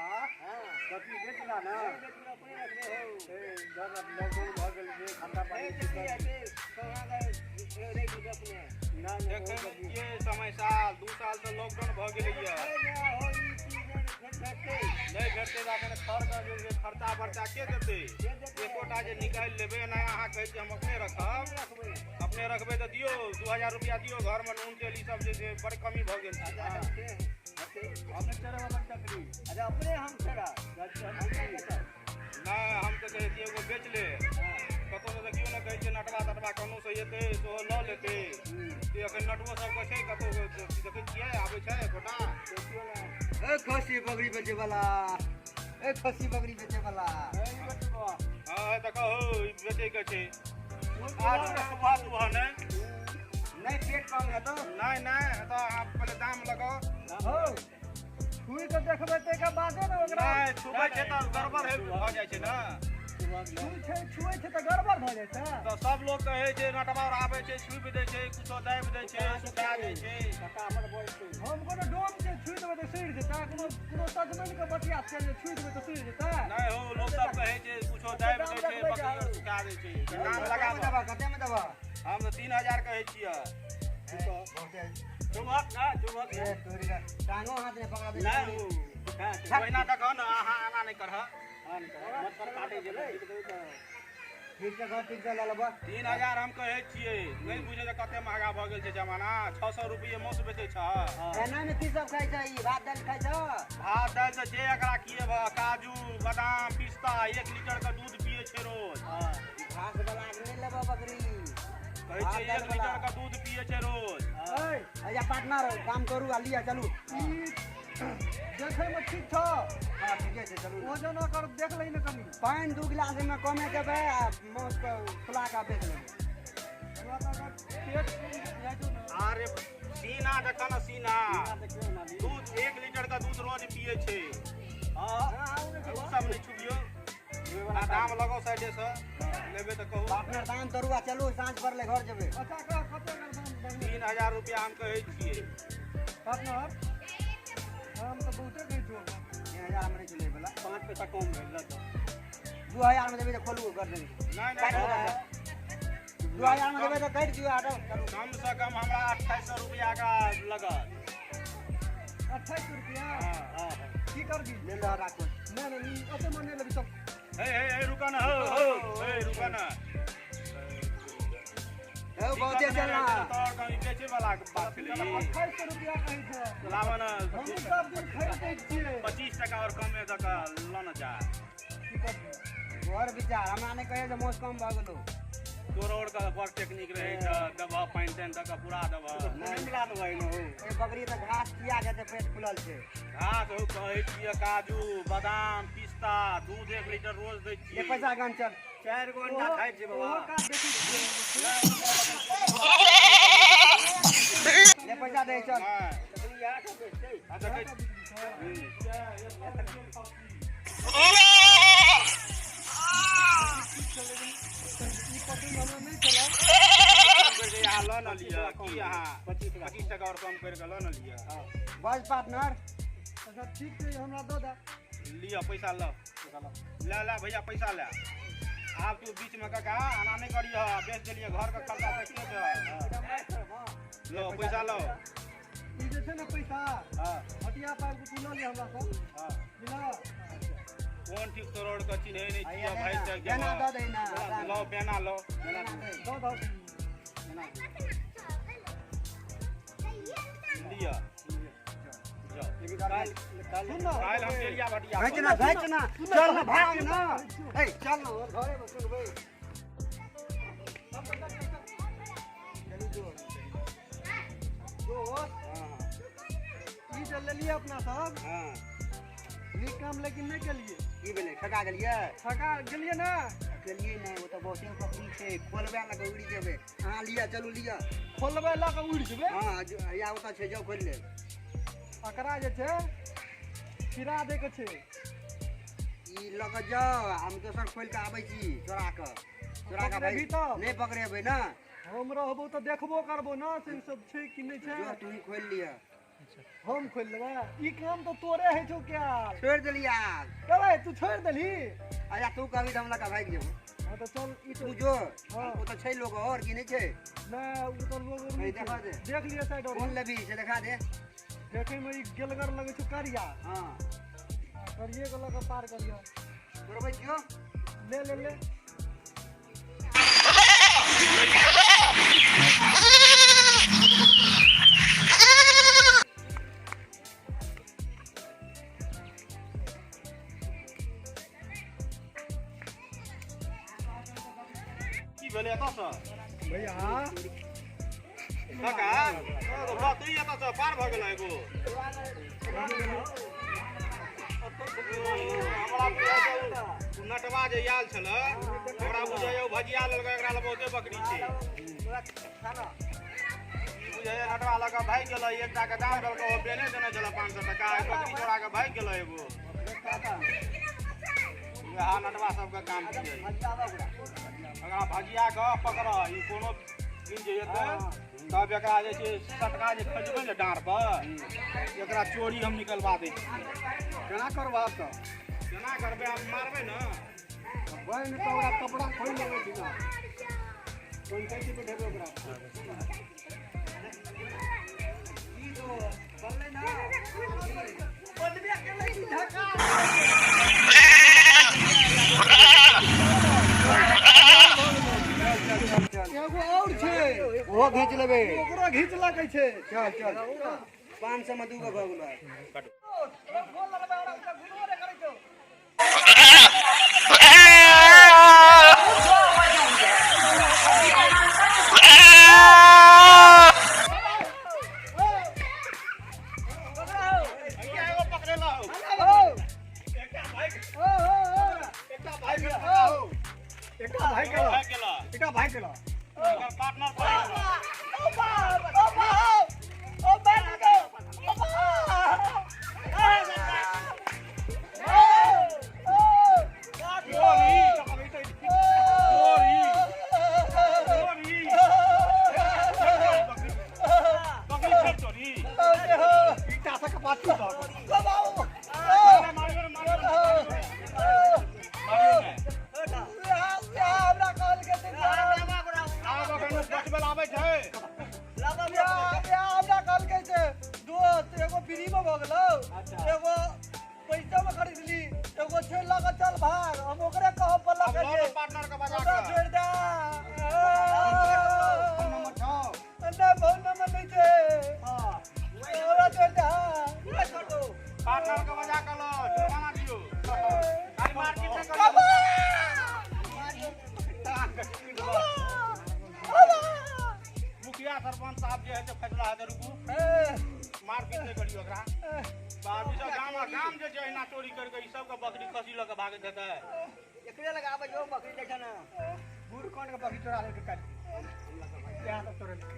हां बकरी बेचला ना बेचला अपने रखले हो ए जब लॉकडाउन भ गेल जे खंडा पानी के सोना के रे अपने ना देखै छियै समय साल 2 साल से लॉकडाउन भ गेलैया नहि भेटतै तऽ एखन खर के जे खर्चा बर्चा के देतै एकोटा जे निकालि लेबै नहि अहाँ कहै छियै हम अपने रखब अपने रखबै तऽ दियौ 2000 रुपया दियौ घरमे नून तेल ई सब जे छै बड़ कमी भऽ गेल छै अपने चढ़ा बकरी अच्छा अपने हम चढ़ा नहि हम तऽ कहै छियै एगो बेच ले कतौ से देखियौ ने कहै छै नटवा तटवा कोनो से एतै सेहो लऽ लेतै एखन नटवो सबके छै कतौ देखै छियै आबै छै एकोटा ए खसी बकरी बेचे वाला ए खसी बकरी बेचे वाला हां तऽ कहू बेचै के छै आज सुबह सुबह नहि नहीं पेट कम है तो नहीं नहीं तऽ अहाँ पहिले दाम लगाउ हो छुई के देखबै तै बादे ने ओकरा नहि छुबै छै तऽ गड़बड़ भऽ जाइ छै ने छुए छै तऽ गड़बड़ भऽ जाइ छै तऽ सब लोग कहै छै नटवा आबै छै छुबि दै छै कुछो दाबि दै छै सुखा दै छै हम कोनो डोम के छुइ देबै तऽ सड़ि जेतै कोनो कोनो सजमनि के बटिया छै जे छुइ देबै तऽ सड़ि जेतै नहि हो लोग सब कहै छै कुछो दाबि दै छै बकरी सुखा दै छै दाम लगाबऽ कते में देबऽ हम तऽ 3000 कहै छियै चुभक ना चुभक ए तोरी का टांगो हाथ ने पकड़ा दे नहि हो ओहिना देखऽ ने अहाँ आना नहि करह ठीक छै घर ठीक छै लऽ लेबऽ 3000 हम कहै छियै नहि बुझै जे कते महगा भऽ गेल छै जमाना 600 रुपये मासु बेचै छ एना मे की सब खाइ छै ई भात दालि खाइ छ भात दालि तऽ जे एकरा खिएबह काजू बादाम पिस्ता 1 लीटर के दूध पियै छै रोज घास वाला के नहि लेबऽ बकरी कहै छै 1 लीटर के दूध पियै छै रोज अच्छा पार्टनर काम करू आ लिअ चलू देखै मे ठीक छ हां ठीके छै चलू वजन ओकर देख लही ने कनी पानि 2 गिलास एहिमे कमे देबै आ मासु के फुला के बेच लेबै अरे सीना देखऽ ने सीना दूध 1 लीटर के दूध रोज पियै छै हां ओ सब नहि छुबियौ आ दाम लगाउ साइडे से लेबै तऽ कहू पार्टनर दाम करू आ चलू साँझ पड़लै घर जेबै अच्छा कह कते दाम 3000 रुपया हम कहै छियै पार्टनर हम तऽ बहुते कहै छियौ 3000 में नहि चलै वाला 5 पैसा कम भेल लऽ 2000 में देबै तऽ खोलू कर देबै नहि नहि 2000 में देबै तऽ काटि दियौ आटो चलू कम से कम हमरा 2800 रुपया का लगत 2800 रुपया हां की करबी ले लऽ राखू नहि नहि ओते मन नहि लेबी सब हे हे हे रुका ना हो हो हे रुका ना हे बहुते चलना तोर कहीं बेचे वाला के बात छलै 2800 रुपया कहै छै लावा ना हम सब दिन खरीदै छियै 25 टका और कम दऽ कऽ लऽ न जा की करबी तोहर विचार हमरा नहि कहै जे मौस कम भऽ गेलौ तोर और के बड़ टेक्निक रहै छै दबह पानि तानि दऽ कऽ पूरा दबह नहि मिला देबै ने हो ए बकरी तऽ घास खिया के तऽ पेट फुलल छै घास हो कहै छियै काजू बादाम पिस्ता दूध 1 लीटर रोज दै छियै ले पैसा गन चल 4 गो अंडा खाइ छै बाबा ले पैसा दे चल लऽ न लिअ की अहाँ 25 टका और कम करि कऽ लऽ न लिअ बस पार्टनर अच्छा ठीक छै हमरा दऽ दे लिअ पैसा लऽ ले ले भैया पैसा ले आब तू बीच में काका आना नहीं करियह बेच देलियै घर के खर्चा तऽ के दे लो पैसा लो ई जे छै ने पैसा हां हटिया पर तू लऽ लिअ हमरा सब हां मिला कोन ठीक तोड़ के चिन्है नहि छियै भाई से बेना दऽ दे ना लो बेना लो दऽ दऽ लिअ काल्हि हम गेलिया भटिया घैच ना घैच ना चल ना भाग ना ए चल ना और घरे में सुनबै चलू जो दोस्त ई जे लेलियै अपना सब हां नीक काम लेकिन नहि केलियै की भेलै ठका गेलियै ठका गेलियै ना गेलियै नहि ओ तऽ बहुते बकरी छै खोलबै लऽ कऽ उड़ि जेबै अहाँ लिअ चलू लिअ खोलबै लऽ कऽ उड़ि जेबै हां या ओतऽ छै जाउ खोलि लेब एकरा जे छै फिरा दै के छै ई लऽ कऽ जाउ हम दोसर खोलि कऽ आबै छी चोरा कऽ चोरा कऽ पकड़ेबही तब? नहि पकड़ेबै ने हम रहबो तऽ देखबो करबो ने से सब छै कि नहि छै जो तू खोलि लिअ हम खोल लेबै ई काम तो तोरे है छौ क्या छोड़ देली यार चल तू छोड़ देली अच्छा तू कभी हम लगा भाग जेबो। हां तो चल ई तू जो ओ तो छै लोग और की नहीं छै ना उ तो लोग नहीं देखा दे देख लियो साइड और कौन लेबी से देखा दे। देखे में ई गेलगर लगे छौ करिया। हां करिए के लगा पार करियो करबै छियो ले ले ले भेलै एतऽसँ भैया काका बकरी एतऽसँ पार भऽ गेलै एगो। हमरा नटवा जे आयल छलै ओकरा बुझाइए भजिया लेलकै एकरा लग बहुते बकरी छै ई बुझाइए नटवा लऽ कऽ भागि गेलै एकटाके दाम देलकै ओ बेने देने छलै 500 टका बकरी चोरा कऽ भागि गेलै एगो। इएह नटवा सबके काम छियै एकरा भजिया कऽ पकड़ ई कोनो दिन जे एतै तब एकरा जे छै सटका जे खजबै ने डाँड़ पर एकरा चोरी हम निकलवा दै छियै। केना करबा तऽ केना करबै आब मारबै ने बहिन तऽ ओकरा कपड़ा खोलि लेबै बिना पंचायती बैठेबै ओकरा ई तो बनलै ना बनबे केलै की धक्का एगो और छै ओहो घीच लेबै ओकरो घीच लगै छै। चल चल 500 में दूगो भऽ गेलै। एगो पकड़ेलौ एकटा भाई एकटा भाई केला एकटा भाई केला एकर पार्टनर भाई ओ बाप ओ बाप ओ बाप ओ बाप चोरी चोरी चोरी बकरी फेर चोरी ईटा से कपाटी दऽ मारियो मारियो मारियो एगो फ्री में भऽ गेलौ एगो पैसा में खरीदली एगो छोड़ लगा चल भाग हम ओकरे कहब पर लगा जे पार्टनर के बजा के छोड़ दे फोन नंबर छौ ना फोन नंबर नहीं छै। हां ओकरा छोड़ दे। हां छोड़ दो पार्टनर के बजा के लो जुर्माना दियो खाली मारपीट नहीं करियो। मुखिया सरपंच साहब जे है से फैसला हेतै रुकू मारपीट नहीं करियो एकरा। बाबू सब गाम गाम जे छै एना चोरी करि कऽ ई सबके बकरी खसी लऽ कऽ भागैत हेतै। एकरे लगाबै जो बकरी देखा ना गुड़ कोन के बकरी चोरा लेलकै काल्हि इएह सब चोरा लेलकै।